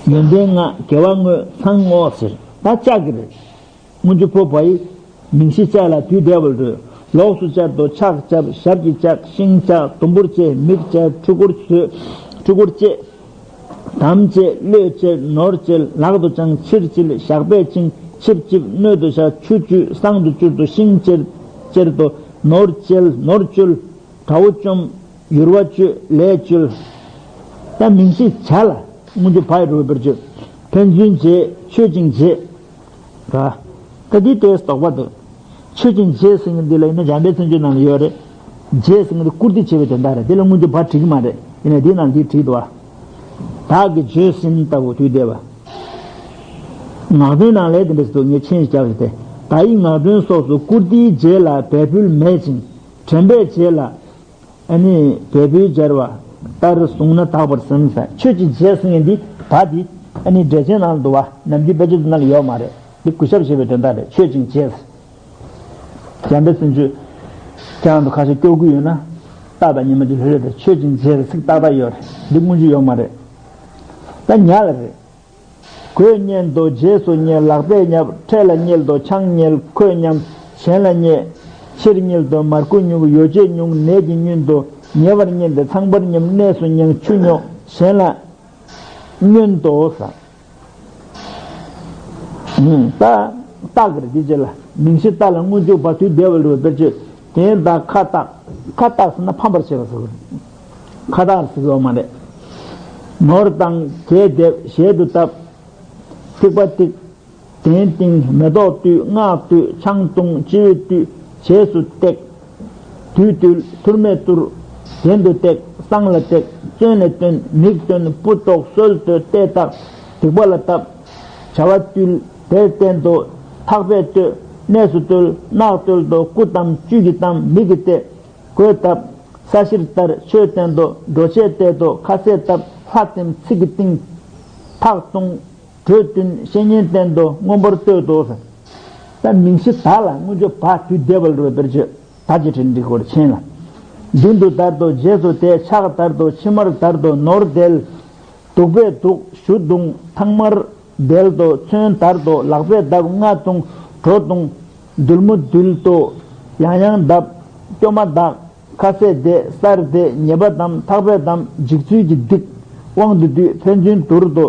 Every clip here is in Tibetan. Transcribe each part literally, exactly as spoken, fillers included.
ཡོན་ཏན་ལྔ་དགེ་བ་བསྔོ་ཚང་བསྔོ་ཟེར། ད་ལྕགས་ཀྱི་རེད། སྔོན་འཇུག་ཕོ་བ་ཡི། མིང་གཞི་ལྕགས་ལ་དུས་འདས་པར་འགྲོ། ལོགས་སུ་བཅད་དོ་ཕྱག་བཅབ། ཞབས་ཀྱིས་བཅག་ཤིང་བཅག་དུམ་བུར་བཅད། མིག་བཅད། ཕྲུ་གུར་བཅད། ཕྲུ་གུར་བཅད། དམ་བཅད། བློས་བཅད། ནོར་བཅད། ལག་ཏུ་བཅང་། ཕྱིར་བཅིལ། ཞགས་པས་བཅིངས། ཆིབས་བཅིབས། སྣོད་དུ་བཞག་ཆུ་བཅུས། བསང་དུ་བསྐྱུར་དོ། ཤིང་བཅེར། བཅེར་དོ། ནོར་བཅལ། ནོར་བཅོལ། དགྲ་བོ་བཅོམ། ཡུར་བ་བཅོས། ལས་བཅོལ། ད་མིང་གཞི་བྱ་ལ་སྔོན་འཇུག་བ་ཡི་རུ་བར་བཅོས། ཕན་ཚུན་བྱེད། མཆོད་ཅིང་བྱེད། ར། ད་འདི་ལྟོས་དོགས་པ་འདུག་མཆོད་ཅིང་བྱེད་ཟེར་མཁན་འདི་ལ་ཡིན་ན་འཇམ་དཔལ་མཚན་བརྗོད་ནང་ལ་ཡོད་རེད། བྱེད་ཟེར་མཁན་འདི་བཀུར་སྟི་བྱེད་པའི་དོན་དག་རེད། འདི་ལ་སྔོན་འཇུག་བ་བྲིས་ཀྱི་མ་རེད། ཡིན་ནའི་འདི་ནང་འདི་བྲིས་འདུག་བ། བདག་གིས་བརྗོད་ཟིན་ལྟ་བུ་དུས་འདས་པ། ངག་འདོན་ནང་ལས་དེ་འདྲ་ཞིག་འདུག་ངས་མཆན་ཞིག་བརྒྱབ་ཡོད་དེ། བདག་ཡི་ངག་འདོན་སོགས་སུ་བཀུར་སྟིའི་རྗེས་ལ་འབད་འབུལ་མེད་ཅིང་དྲན་པའི་རྗེས་ལ། ཨ་ནི་འབད་འབུལ་སྦྱར་བ་ལྟར་བཟུང་ན་དག་པར་སེམས་ས། མཆོད་ཅིང་བྱེད་ཟེར་མཁན་འདི་བ་འདི་ཨ་ནི་འགྲེལ་ཆེན་ནང་འདུག་བ། ནམ་རྒྱུན་དཔེ་ཆ་འདི་ནང་ལ་ཡོད་མ་རེད། འདི་གུས་ཞབས་བྱེད་པའི་དོན་དག་རེད། མཆོད་ཅིང་བྱེད། འཇམ་དཔལ་མཚན་བརྗོད་ཁྱེད་རང་ཚོ་ཁ་ཤས་སྐྱོ་གུ་ཡོད་ན། རྟགས་དང་ཉི་མ་འདི་ལྷོད་ལྷོད་དང་མཆོད་ཅིང་བྱེད་ཟེར་ཚིག་ཏག་ཏག་ཡོད་རེད། འདི་སྔོན་འཇུག་ཡོད་མ་རེད། ད་ཉལ་ལ་རེད། གོས་མཉན་དོ། རྗེས་སུ་བསྙེལ། ལག་པས་བསྙབ། འཕྲེད་ལ་བསྙེལ་དོ། ཆང་བསྙེལ། ཁོད་མཉམ། གཞན་ལ་བསྙད། ཕྱིར་བསྙིལ་དོ། མར་ཁུ་ཉུག་ཡོ་བྱད་ཉུང་། ནད་ཀྱིས་བསྙུན་དོ། ཉེ་བར་བསྙེན་ཏེ་ཚངས་པར་མཉམ། གནས་སུ་བསྙེངས། ཆུ་ཉོག་གཞན་ལ་བསྙོན་དོ་ཟེར། ད་རྟགས་ཀྱི་རེད། འདི་རྗེས་ལ་མིང་གཞི་རྟགས་ལ་སྔོན་འཇུག་བ་དུས་འདས་པ་ལ་རུ་བེར་ཆོད། དེ་ཡང་ད་ཁ་བཏགས། ཁ་བཏགས་ཟེར་ན་ཕམ་པར་བྱེད་པ་ཟེར་བ་རེད། ཁ་བཏགས་ཟེར་བ་མ་རེད། ནོར་དང་གས་འདེབས། ཞལ་དུ་བཏབ། ཐིགས་པ་ཐིགས། གདན་བཏིང་། མེ་ཏོག་བཏུད། སྔགས་བཏུད། ཆང་བཏུང་། བཅུད་བཏུད། རྗེས་སུ་བཏེགས། བདུད་བཏུལ། ཐུར་མས་བཏུར། གདན་དུ་བཏེགས། བསང་ལ་བཏེགས། བཙོན་ལ་བཏོན། མིག་བཏོན། སྤུ་བཏོགས། སོལ་བཏོད། ལྟས་བཏགས། སྡིག་པ་ལ་བཏབ། བྱ་བ་བཏུལ། དེར་བསྟན་ཏོ། ཐག་པས་བཏོད། གནས་སུ་བཏོལ། རྣག་བཏོལ་ཏོ། སྐུ་བལྟམས། བཅུད་ཀྱིས་བལྟམས། མིག་གིས་བལྟས། གོས་བཏབ། ས་གཞིར་བསྟར། ཆོས་བསྟན་ཏོ། འགྲོ་ཆས་གཏད་དོ། ཁ་ཟས་བཏབ། ལྷ་བསྟིམ། ཚིག་གིས་བསྟིང་། ཐག་བཏུང་། གྲོས་བསྟུན། བཤེས་གཉེན་བསྟེན་ཏོ། མངོན་པར་བསྟོད་དོ། ད་མིང་གཞི་ད་ལ་སྔོན་འཇུག་བ་དུས་འདས་པ་ལ་རུ་བེར་ཆོད། ད་ཅི་དྲན་འགྲིག་གོ་རེ་ཆེན་ལ། མདུན་དུ་བདར་ཏོ། རྗེས་སུ་དེད། ཕྱག་བདར་ཏོ། ཕྱི་མར་བདར་ཏོ། ནོར་དལ། བདུག་པས་བདུག་གཞུ་བརྡུང་། ཐང་མར་བརྡལ་ཏོ། ཚོན་བདར་ཏོ། ལག་པས་བརྡབ། རྔ་བརྡུང་། གྲོ་བརྡུང་། མདུད་མོ་འདུལ་ཏོ། ཡང་ཡང་བརྡབ། སྐྱོ་མ་བདག་ཁ་ཟས་བདེ། སར་བདེ། ཉེས་པ་བསྡམ། ཐག་པས་བསྡམ། འཇིགས་ཚུལ་གྱིས་བསྡིགས། དབང་དུ་བསྡུས། ཕན་ཚུན་བསྡུར་ཏོ།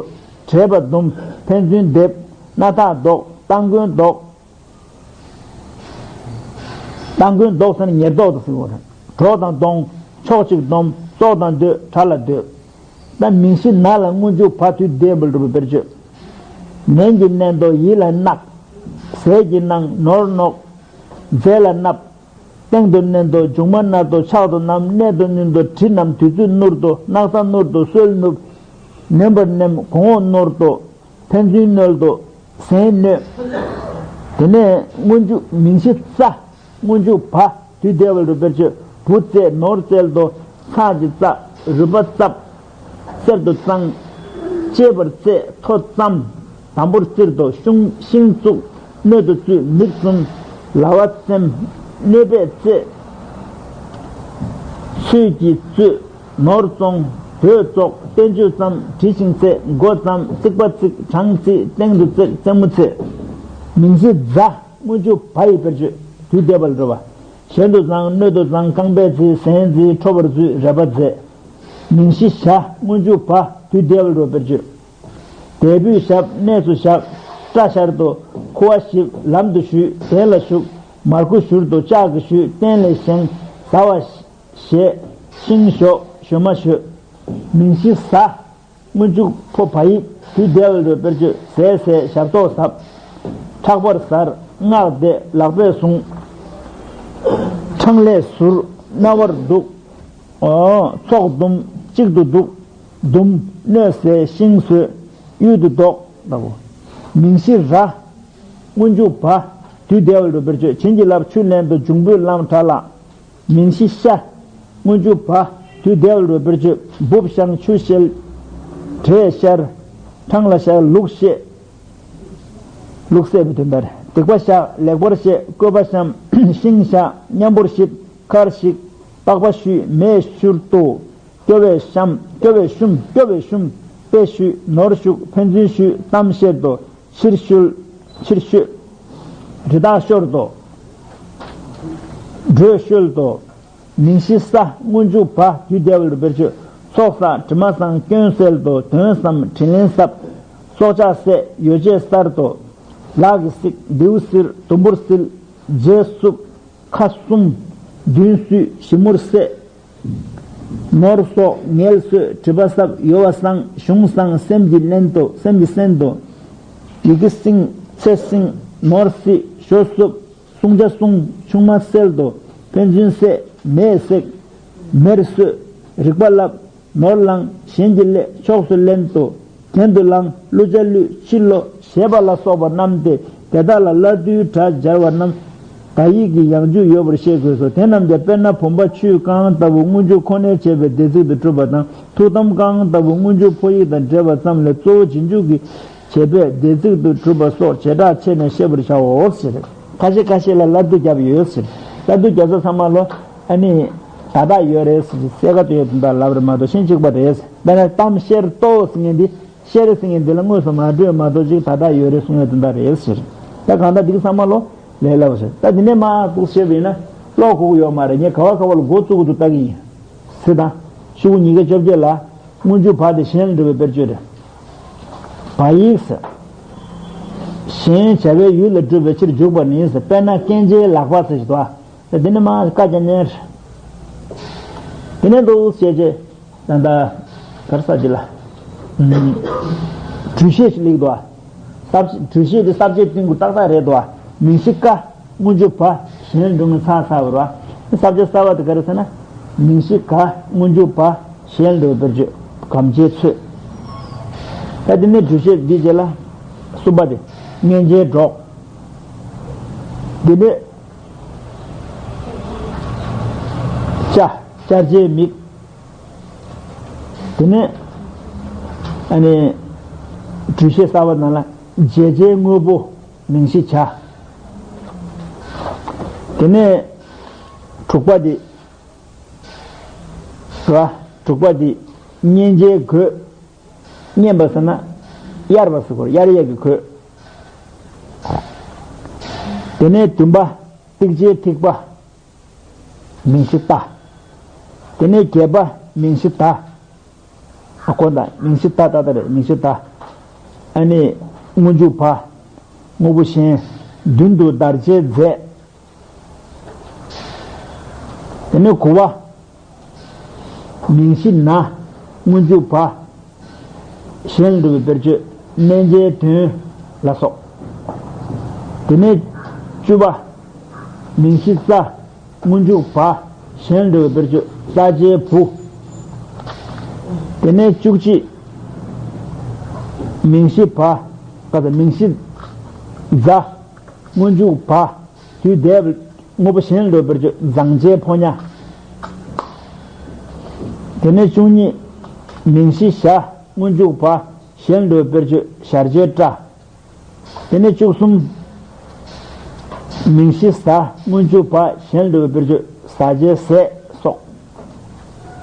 བྲེད་པ་བསྡུམ། ཕན་ཚུན་འདེབས། སྣ་ཐག་བཟློག་སྟ་མགོན་བཟློག་སྟ་མགོན་བཟློག་ཟེར་ན་ཉེར་བཟློག་ཏུ་ཟེར་བ་རེད། གྲོགས་དང་བསྡོངས། ཕྱོགས་གཅིག་བསྡོམས། སྲོག་དང་བསྡོས། དགྲ་ལ་སྡོད། ད་མིང་གཞི་ན་ལ་སྔོན་འཇུག་བ་དུས་འདས་པ་ལ་རུ་བེར་ཆོད། ནན་གྱིས་མནན་ཏོ། ཡིད་ལ་གནག་ཟས་ཀྱིས་གནང་། ནོར་གནོག་རྫས་ལ་གནབ། སྟེང་དུ་མནན་ཏོ། མཇུག་མ་མནར་ཏོ། ཕྱག་ཏུ་བསྣམས། གནད་དུ་བསྣུན་ཏོ། གྲི་བསྣམས། དུས་ཚོད་བསྣུར་ཏོ། སྣག་ཚ་བསྣུར་ཏོ། གསོལ་བསྣུབས། ནོན་པར་ནེམ། གོང་འོག་བསྣོར་ཏོ། ཕན་ཚུན་བསྣོལ་ཏོ། ཟན་བསྣོས། དེ་ནས་སྔོན་འཇུག་མིང་གཞི་རྩ། སྔོན་འཇུག་བ། དུས་འདས་པ་ལ་རུ་བེར་ཆོད། བུ་བཙས། ནོར་བཙལ་ཏོ། ཚྭ་གྱི་རྩ། རུས་པ་བཙབ། གསེར་དུ་བཙངས། གཅེས་པར་བཙས། ཐོ་བཙམས། དམ་པོར་བཙིར་ཏོ། ཤུང་ཤིང་བཙུགས། སྣོད་དུ་བཙུད། མིག་བཙུམ། ལ་བ་བཙེམ། སྣོད་པས་བཙས། ཚོས་ཀྱིས་བཙོས། ནོར་བཙོང་། དོས་བཙོག་བསྟན་བཅོས་བརྩམས། དྲི་ཞིང་བཙས། མགོ་བརྩམས། རྩིག་པ་བརྩིགས། བྲང་བརྩིགས། སྟེང་དུ་བརྩིགས། རྩེད་མོ་རྩེ། མིང་གཞི་རྫ། སྔོན་འཇུག་བ་ཡི་བེར་ཆོད། དུས་འདས་པ་ལ་རུ་བ། གཞན་དུ་བཟང་། སྣོད་དུ་བཟང་། རྐང་པས་བརྫིས། ཟན་བརྫིས། ཁྲོ་བར་བརྫུས། རལ་པ་རྫས། མིང་གཞི་ཞ། སྔོན་འཇུག་བ། དུས་འདས་པ་ལ་རུ་བེར་ཆོད། དལ་བུས་བཞབ། གནས་སུ་བཞག་སྐྲ་བཞར་ཏོ། ཁུ་བ་བཞིབ། ལམ་དུ་ཞུས། གདན་ལ་བཞུགས། མར་ཁུ་བཞུར་ཏོ། ལྕགས་ཀྱིས་གཞུས། སྟན་ལས་བཞེངས། ཟ་བ་བཞེས། ཤིང་བཞོ། ཞོ་མ་བཞོས། མིང་གཞི་ཟ། སྔོན་འཇུག་ཕོ་བ་ཡིག་དུས་འདས་པ་ལ་རུ་བེར་ཆོད། ཟས་ཟས། ཞབས་ཏོག་ཟབ། ཕྲག་པར་ཟར། སྔགས་བཟླས། ལག་པས་བཟུང་། འཕྲང་ལས་ཟུར། རྣ་བར་གདུག་ཚོགས་བསྡུམ། གཅིག་ཏུ་བསྡུ། བསྡུམ། སྣོད་ཟས། ཤིང་ཟོས། གཡུལ་དུ་ལྡོག་ལྟ་བུ། མིང་གཞི་ར། སྔོན་འཇུག་བ། དུས་འདས་པ་ལ་རུ་བེར་ཆོད། བྱིན་གྱིས་བརླབས། ཆུ་ལེན་ཏོ། འབྱུང་པོས་བླངས། དགྲ་ལ། མིང་གཞི་ཤ། སྔོན་འཇུག་བ། དུས་འདས་པ་ལ་རུ་བེར་ཆོད། འབུབ་བཤང་། ཆུ་བཤལ། བྲེ་བཤར། འཕྲང་ལ་བཤར། ལུག་བཤད། ལུག་བཤད་པའི་དོན་པར། སྡིག་པ་བཤགས། ལེགས་པར་བཤད། བཀོད་པ་བཤམས། ཤིང་བཞག་མཉམ་པོར་གཤིབ། ཁར་གཤིག་པགས་པ་བཤུས། མེས་བཤུར་ཏོ། སྐྱོ་བས་བཤམས། སྐྱོ་བས་བཤུམ། སྐྱོ་བས་བཤུམ། དཔེ་ཞུས། ནོར་ཞུགས། ཕན་ཚུན་ཞུས། གཏམ་བཤད་དོ། ཕྱིར་བཤོལ། ཕྱིར་བཤོལ། རི་དྭགས་ཤོར་དོ། འགྲོས་བཤོལ་དོ། མིང་གཞི་ས། སྔོན་འཇུག་བ། དུས་འདས་པ་ལ་བེད་སྤྱོད། ཚོགས་བསགས། དྲི་མ་སངས། སྐྱོན་སེལ་དོ། དོན་བསམ། དྲིན་ལན་གསབ། སྲོག་ཆགས་བསད། ཡོ་བྱད་གསར་དོ། ལག་གིས་བསྲེགས། མདེའུ་གསིར། དུམ་བུར་བསིལ། རྗེས་བསུབ། ཁ་བསུམ། མདུན་བསུས། ཞིབ་མོར་བསད། ནོར་གསོག་ངལ་གསོས། སྒྲིབ་པ་གསབ། གཡོ་བ་སངས། གཞུང་བསྲང་། སེམས་ཀྱིས་བསྣན་ཏོ། སེམས་ཀྱིས་གསན་ཏོ། ཡི་གེ་བསྲིང་། ཚེ་བསྲིང་། ནོར་བསྲི། ཞོ་བསུབ། བསྲུང་བྱ་བསྲུང་། ཆུང་མ་བསལ་ཏོ། ཕན་ཚུན་བསད། མེས་བསྲེགས། མེར་གསོད། རིག་པ་བསླབ། ནོར་བླང་། གཞན་གྱི་ལས། ཕྱོགས་སུ་ལེན་ཏོ། གྱེན་དུ་བླང་། བསླུ་བྱ་བསླུས། ཕྱིར་ལོག་ཞེས་པ་ལ་སོགས་པ་རྣམས་ཏེ། དེ་དག་ལ་སླར་བསྡུའི་སྒྲ་སྦྱར་བ་རྣམས་བ་ཡིག་གི་ཡང་འཇུག་ཡོད་པར་ཤེས་དགོས་སོ། དེ་རྣམས་ཀྱང་དཔེར་ན་བུམ་པ་ཆུས་བཀང་ལྟ་བུ་སྔོན་འཇུག་ཁོ་ནས་བྱས་པའི་འདས་ཚིག་ཏུ་གྲུབ་པ་དང་། ཐུགས་དམ་བཀང་ལྟ་བུ་སྔོན་འཇུག་ཕོ་ཡིག་དང་འབྲེལ་བ་ཙམ་ལས་གཙོ་བོ་རྗེས་འཇུག་གི་བྱེད་པས་འདས་ཚིག་ཏུ་གྲུབ་པ་སོགས་བྱེ་བྲག་ཕྱེ་ནས་ཤེས་པར་བྱའོ་ཟེར། ཁ་ཤས་ཁ་ཤས་ལ་སླར་བསྡུ་བརྒྱབ་ཡོད་ཟེར། སླར་བསྡུ་རྒྱབ་ས་ཚང་མ་ལོ། ཨ་ནི། ད་དག་ཡོད་རེད་ཟེར། གསལ་ཁ་དོད་དོན་དག་ལབ་རེད་མ་གཏོགས་ཤིན་གཅིག་པ་རེད་ཟེར། དཔེར་ན་གཏམ་བཤེར་ཏོ་ཟེར་མཁན་འདི། བཤེར་ཟེར་མཁན་འདི་ལ་དངོས་སུ་མ་འགྲོས་མ་གཏོགས་ཅིག་ད་དག་ཡོད་རེད་གསུང་ཡ་དོན་དག་རེད་ཟེར། ད་གང་ལྟར་འདི་གི་ཚང་མ་ལོ། ལས་སླ་པོ་ཟེར། ད་འདི་ནས་མ་འདུག་བཤད་པ་ཡིན་ན། ཀློག་གོ་གི་ཡོད་མ་རེད། ངས་ག་བ་ག་བ་ལ་འགོ་བཙུགས་ཀྱི་འདུག་ལྟ་གི་ཡིན། ཟེར་དང་། ཤོག་གུ་ཉིས་བརྒྱ་བཅོ་བརྒྱད་ལ། སྔོན་འཇུག་བ་དེ་གཞན་ལ་འགྲོ་བའི་དཔེར་བརྗོད་རེད། བ་ཡིག་ཟེར། གཞན་བྱ་བའི་ཡུལ་ལ་སྒྲུབ་པའི་ཕྱིར་འཇུག་པ་ནི་ཟེར། དཔེར་ན་སྐྱེ་མཆེད་ལག་པ་ཟེར་ཞིག་འདུག་ཨ། དེ་ནི་མ་བཀའ་རྒྱ་ཉན། དེ་ནས་འདུག་བྱས་རྗེས། ད་ལྟ་གར་ས་འདི་ལ། འགྲུལ་བཤད་ཞིག་སླེབས་འདུག་ཨ། གྲུབ་ཆའི་སྟེང་གི་ཏག་ཏག་རེད་འདུག་ཨ། མིང་གཞི་ཀ། སྔོན་འཇུག་བ། གཞན་འགྲོ་ངེས་ཚ་ཚ་བར་བ། ས་བཅད་གསར་བ་དེ་ག་རེ་ཟེར་ན། མིང་གཞི་ག། སྔོན་འཇུག་བ། གཞན་འགྲོ་བའི་དཔེར་བརྗོད། གམ་བྱའི་ཚོད། ད་དེ་ནས་སྒྲུབ་བྱེད་འདི་རྗེས་ལ། གསུམ་པ་དེ། སྔན་ཆད་གྲོགས། དེ་ནས། བཅའ། བཅར་བྱའི་མིག་དེ་ནས། ཨ་ནི། སྒྲུབ་བྱེད་གསར་བ་ནང་ལ། བྱེད་བྱའི་དངོས་པོ། མིང་གཞི་བྱ། དེ་ནས། དྲུག་པ་དེ། ར། དྲུག་པ་དེ། སྔན་ཆད་གོས། སྔན་པ་ཟེར་ན། གཡར་བ་ཟེར་གོ། གཡར་ཡས་ཀྱི་གོས། དེ་ནས་བདུན་པ། ཏིག་ཅན་ཐིགས་པ། མིང་གཞི་ཏ། དེ་ནས་བརྒྱད་པ། མིང་གཞི་ད། ཨ་ཁོ་ད་མིང་གཞི་ད་ད་ད་རེད། མིང་གཞི་ད། ཨ་ནི། སྔོན་འཇུག་བ། དངོས་པོ་གཞན། མདུན་དུ་བདར་བྱའི་རྫས། དེ་ནས་དགུ་པ། མིང་གཞི་ན། སྔོན་འཇུག་བ། གཞན་ལ་འགྲོ་བའི་དཔེར་བརྗོད། སྨན་བྱའི་དོན། ལ་སོགས། དེ་ནས་བཅུ་པ། མིང་གཞི་ས། སྔོན་འཇུག་བ། གཞན་ལ་འགྲོ་བའི་དཔེར་བརྗོད། ས་བྱའི་བུ། དེ་ནས་བཅུ་གཅིག། མིང་གཞི་བ། ཀ་ད་མིང་གཞི་ཛ། སྔོན་འཇུག་བ། དུས་འདས་པའི་དངོས་པོ་གཞན་ལ་འགྲོ་བའི་དཔེར་བརྗོད། བཟང་བྱའི་ཕོ་ཉ། དེ་ནས་བཅུ་གཉིས། མིང་གཞི་ཞ། སྔོན་འཇུག་བ། གཞན་ལ་འགྲོ་བའི་དཔེར་བརྗོད། ཞར་བྱའི་སྐྲ། དེ་ནས་བཅུ་གསུམ། མིང་གཞི་ཟ། སྔོན་འཇུག་བ། གཞན་ལ་འགྲོ་བའི་དཔེར་བརྗོད། ཟ་བྱའི་ཟས་སོགས།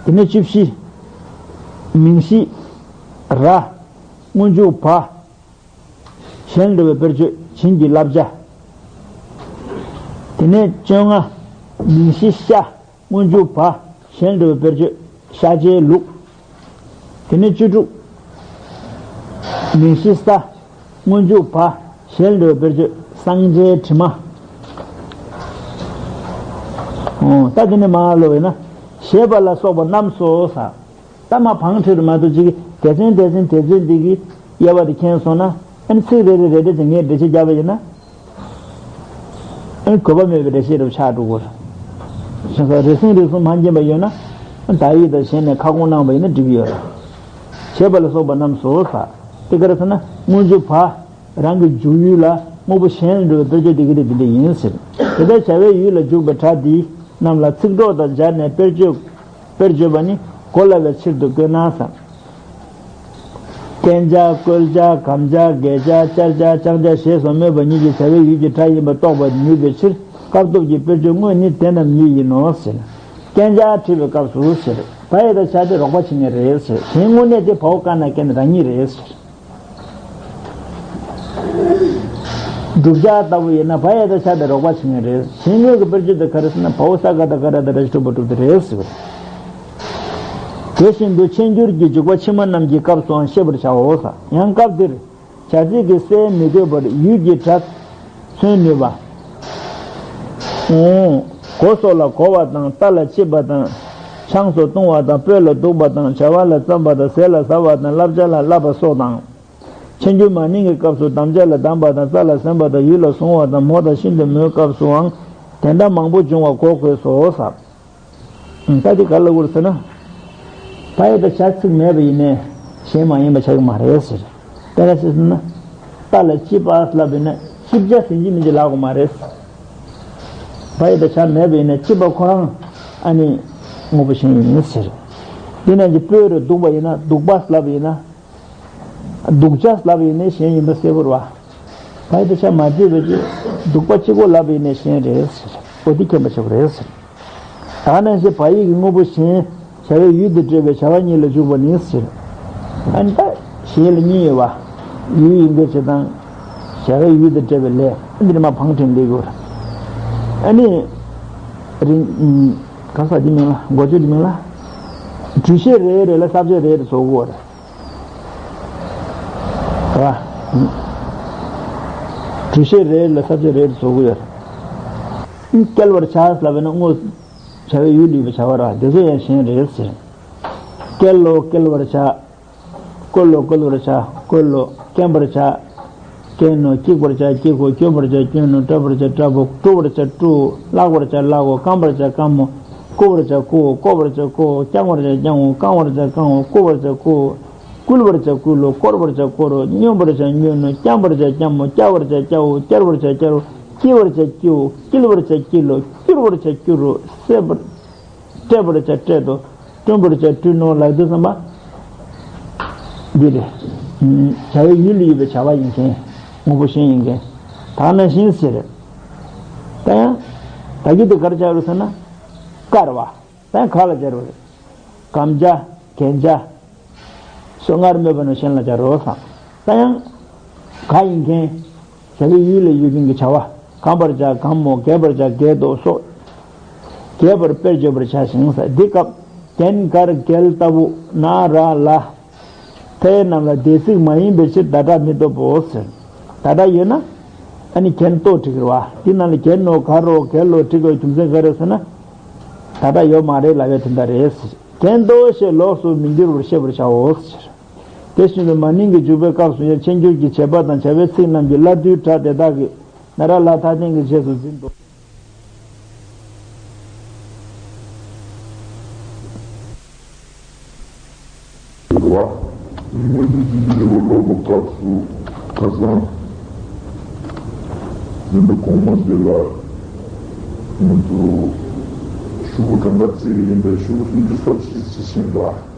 དེ་ནས་བཅུ་བཞི། མིང་གཞི་ར། སྔོན་འཇུག་བ། གཞན་ལ་འགྲོ་བའི་དཔེར་བརྗོད། བྱིན་གྱིས་བརླབ་བྱ། དེ་ནས་བཅོ་ལྔ། མིང་གཞི་ཤ། སྔོན་འཇུག་བ། གཞན་ལ་འགྲོ་བའི་དཔེར་བརྗོད། ཤ་བྱའི་ལུག་དེ་ནས་བཅུ་དྲུག། མིང་གཞི་ས། སྔོན་འཇུག་བ། གཞན་ལ་འགྲོ་བའི་དཔེར་བརྗོད། གསང་བྱའི་དྲི་མ། འོ། ད་དེ་ནས་མར་ལོག་ཡིན་ན། ཞེས་པ་ལ་སོགས་པ་རྣམས་སོ་ཟེར། ད་མ་བང་ཁྲིད་རུ་མ་གཏོགས་ཅིག་གིས་སྡེ་ཚན་སྡེ་ཚན་སྡེ་ཚན་འདི་གི་དབྱེ་བ་དེ་མཁྱེན་སོང་ན། ཨ་ནི་ཚིག་རེ་རེ་རེ་རེ་བྱས་ངས་འགྲེལ་བཤད་བརྒྱབ་པ་ཡིན་ན། ཨ་ནི་དགོས་པ་མེད་པའི་འགྲེལ་བཤད་རུ་ཆགས་འགྲོ་གི་རེད། བྱས་ཙང་རེ་ཟུང་རེ་ཟུང་མ་མཁྱེན་པ་ཡོད་ན། ཨ་ནི་དག་ཡིག་དང་གཞན་ནས་ཁ་སྐོང་གནང་བ་ཡིན་ན་འགྲིག་གི་ཡོད་རེད། ཞེས་པ་ལ་སོགས་པ་རྣམས་སོ་ཟེར། དེ་ག་རེ་ཟེར་ན་སྔོན་འཇུག་བ། རང་གི་འཇུག་ཡུལ་ལ་དངོས་པོ་གཞན་ལ་འགྲོ་བའི་དཔེར་བརྗོད་འདི་གི་རིགས་འདི་འདྲ་ཡིན་ཟེར། དེ་ལྟར་བྱ་བའི་ཡུལ་ལ་འཇུག་པའི་སྒྲ་འདི་རྣམས་ལ་ཚིག་གྲོགས་དང་སྦྱར་ནས་དཔེར་བརྗོད། དཔེར་བརྗོད་པ་ནི་གོ་སླ་བའི་ཕྱིར་དུ་བཀོད་ན་བསམ། བསྟན་བྱ། བཀོལ་བྱ། གམ་བྱ། བརྒལ་བྱ། བཅར་བྱ། བཅང་བྱ་ཞེས་སོགས་སྨོས་པ་ཉིད་ཀྱིས་བྱ་བའི་ཡུལ་གྱི་སྒྲ་ཡིན་པར་རྟོགས་པར་ནུས་པའི་ཕྱིར་སྐབས་ཐོབ་ཀྱི་དཔེར་བརྗོད་དངོས་ནི་དེ་རྣམས་ཉིད་ཡིན་ནོ་ཟེར། རྐྱེན་ཆགས་འཁྲིད་པའི་སྐབས་སུ་ཟེར། བ་ཡ་བཏགས་བྱ་དེ་རོགས་པ་བྱེད་མཁན་རེད་ཟེར། གཞན་དངོས་གནས་དེ་བའོ་ཀ་ན་ཀ་ན་རང་ཉིད་རེད་ཟེར། བསྒྲུབ་བྱ་ལྟ་བུ་ཡིན་ན་བ་ཡ་བཏགས་བྱ་དེ་རོགས་པ་བྱེད་མཁན་རེད། གཞན་དངོས་ཀྱི་དཔེར་བརྗོད་དེ་ག་རེ་ཟེར་ན་བའོ་ས་ག་བཏགས་ག་ར་བཏགས་ར་ཞབས་ཀྱུ་འགྲུབ་པ་སྒྲུབ་དེ་རེད་ཟེར་བ་རེད། དེ་བཞིན་དུ་ཆེས་འགྱུར་གྱི་འཇུག་པ་ཕྱི་མ་རྣམས་ཀྱི་སྐབས་སུའང་ཤེས་པར་བྱའོ། ཡང་སྐབས་འདིར། བྱ་ཚིག་གི་སའི་མི་དགོས་པར་ཡུལ་གྱི་སྒྲ་མཚོན་ནུས་པ། འོང་། གོ་སོགས་ལ་གོ་བ་དང་རྟ་ལ་ཆིབས་པ་དང་། ཆང་སོགས་བཏུང་བ་དང་སྤོས་ལ་བདུག་པ་དང་བྱ་བ་ལ་བརྩམས་པ་དང་ཟས་ལ་ཟ་བ་དང་བསླབ་བྱ་ལ་བསླབ་པ་སོགས་དང་། ཆེས་འགྱུར་མ་ནིང་གི་སྐབས་སུ་དམ་བཅའ་ལ་གདམས་པ་དང་རྩྭ་ལ་ཟན་པ་དང་ཡུལ་ལ་བཟུང་བ་དང་མོ་དང་ཤིན་ཏུ་མོའི་སྐབས་སུའང་དེ་འདྲ་མང་པོ་འབྱུང་བ་གོ་དགོས་སོ། ད་དེ་ག་ལ་གུར་ཟེར་ན། བ་ཡ་བཏགས་བྱ་ཚིག་མེད་པ་ཡིན་ནའི་གཞན་མ་ཡིན་པ་ཆགས་ཀྱི་མ་རེད་ཟེར། དེ་ག་ཟེར་ན། རྟ་ལ་ཆིབས་པ་ལབ་ཡིན་ན་ཆིབས་བྱ་ཟིན་གྱི་མིན་གྱི་ལབ་དགོས་མ་རེད། བ་ཡ་བཏགས་བྱ་མེད་པ་ཡིན་ནའི་ཆིབས་པ་ཁོ་རང་ཨ་ནི་དངོས་པོ་གཞན་ཡིན་ཟེར། འདི་ནང་གི་སྤོས་རུ་བདུག་པ་ཡིན་ན་བདུག་པ་ལབ་ཡིན་ན། བདུག་བྱ་ལབ་ཡིན་ནའི་གཞན་ཡིན་པ་གསལ་པོ་རེད་བ། བ་ཡ་བཏགས་བྱ་མ་བརྗོད་པའི་ཕྱིར་བདུག་པ་གཅིག་པོ་ལབ་ཡིན་ནའི་གཞན་རེད་ཟེར། འོ་དེ་མཁྱེན་པ་བྱེད་པ་རེད་ཟེར། ད་ནང་བཞིན་བ་ཡིག་གི་དངོས་པོ་གཞན་བྱ་བའི་ཡུལ་དུ་སྤྲད་པའི་བྱ་བ་གཉིས་ལ་འཇུག་པ་ནི་ཟེར། ཨ་ནི་ད་གཞན་ལ་གཉིས་ཡོད་བ། ཡུལ་ཡིན་པའི་ཕྱིར་དང་། བྱ་བའི་ཡུལ་དུ་སྤྲད་པའི་ལས་འདི་ནི་མ་ཕངས་ཕྲན་འདི་དགོས། ཨ་ནི། རིང་། ག་ས་འདི་མིང་ལ་འགོ་བརྗོད་འདི་མིང་ལ། འགྲུལ་བྱེད་རེ་རེ་ལ་ས་བཅད་རེ་རེ་བཟོ་དགོས་རེད། ག་འགྲུལ་བྱེད་རེ་ལ་ས་བཅད་རེ་བཟོ་དགོས་ཡོད། བསྐྱལ་བར་བྱ་ལབ་པས་ན་དངོས་བྱ་བའི་ཡུལ་ལུས་པའི་བྱ་བ་ར་དེ་ཚོ་ཡང་གཞན་རེད་ཟེར། བསྐྱལ་ལོ་བསྐྱལ་བར་བྱ། བསྐོལ་ལོ་བསྐོལ་བར་བྱ། བསྐོལ་ལོ། བསྐྱན་པར་བྱ། བསྐྱན་ནོ། བསྐྱིགས་པར་བྱ། བསྐྱིགས་གོ། བསྐྱོན་པར་བྱ། བསྐྱོན་ནོ། བཀྲུ་བར་བྱ། བཀྲ་བོ། བཀྲུ་བར་བྱ། བཀྲུའོ། བཀླག་པར་བྱ། བཀླག་གོ། བསྐམ་པར་བྱ། བསྐམ་མོ། བསྐུ་བར་བྱ། བསྐུའོ། བསྐོ་བར་བྱ། བསྐོའོ། བསྐྱང་བར་བྱ། བསྐྱང་ངོ། བསྐང་བར་བྱ། བསྐང་ངོ། བསྐུ་བར་བྱ། བསྐུའོ། བསྐུལ་བར་བྱ། བསྐུལ་ལོ། བསྐོར་བར་བྱ། བསྐོར་རོ། སྙོམས་པར་བྱ། སྙོམས་ནོ། བསྐྱམ་པར་བྱ། བསྐྱམ་མོ། བསྐྱར་བར་བྱ། བསྐྱར་འོ། བསྐྱར་བར་བྱ། བསྐྱར་འོ། བསྐྱི་བར་བྱ། བསྐྱིའོ། བསྐྱིལ་བར་བྱ། བསྐྱིལ་ལོ། བསྐྱུར་བར་བྱ། བསྐྱུར་རོ། བསྲེག་པར། བསྲེག་པར་བྱ། བསྲེག་དོ། བསྐྲུན་པར་བྱ། བསྐྲུན་ནོ་ལབ་དུས་ཙམ་པ། འདི་རེད། བྱ་བའི་ཡུལ་ལ་ཡོད་པའི་བྱ་བ་ཡིན་མཁན། དངོས་པོ་གཞན་ཡིན་མཁན། ད་ནང་བཞིན་ཟེར། ད་ཡང་། ད་གི་དེ་གར་བྱ་རུ་ཟེར་ན། དཀར་བ། ད་ཡང་ག་ལ་སྦྱར་བ་རེད། གམ་བྱ། གན་བྱ། སོ་སྔར་སྨོས་པ་ནང་བཞིན་ལ་སྦྱར་རོ་བསམ། ད་ཡང་། ག་ཡིན་མཁན། བྱ་བའི་ཡུལ་ལ་ཡོད་མཁན་གྱི་བྱ་བ། གམ་པར་བྱ། གམ་མོ། གད་པར་བྱ། གད་དོ་སོགས། གད་པར་དཔེར་བརྗོད་པར་བྱ་ཞིང་ས། འདི་སྐབས་གན་གར་གལ་ལྟ་བུ་ན་ར་ལ། མཐའི་རྣམས་ལ་འདས་ཚིག་མ་ཡིན་པའི་ཕྱིར་ད་སྒྲ་མི་ཐོབ་བོ་ཟེར། ད་སྒྲ་ཡོད་ན། ཨ་ནི་གན་ཏོ་འབྲི་གི་རེད་བ། འདི་ནང་ལ་གན་ནོ་ག་རོ་གལ་ལོ་འབྲི་དགོས་རྒྱུ་མཚན་ག་རེ་ཟེར་ན། ད་སྒྲ་ཡོད་མ་རེད་ལབ་པའི་དོན་དག་རེད་ཟེར། གན་ཏོ་ཞེས་ལོགས་སུ་མི་འགྱུར་བར་ཤེས་པར་བྱའོ་ཟེར། དེ་བཞིན་དུ་མ་ནིང་གི་འཇུག་པའི་སྐབས་སུ་ཡང་ཆེས་འགྱུར་གྱི་བྱེད་པ་དང་བྱ་བའི་ཚིག་རྣམས་ཀྱི་སླར་བསྡུའི་སྒྲ་དེ་དག་གི་ན་ར་ལ་མཐའ་རྟེན་གྱི་རྗེས་སུ་འཛིན་ཏོ། ཟེར་བ། དངོས་གཞི་ཀློག་པའི་སྐབས་སུ་ཁ་སང་། འཛིན་པའི་གོང་མ་འདི་ལ་ང་ཚོ་ཤོག་བུ་གང་ག་བརྩེགས་ཡིན་པའི་ཤོག་བུ་སུམ་ཅུ་སོ་བཞི་ཞིག་ཕྱིན་པ།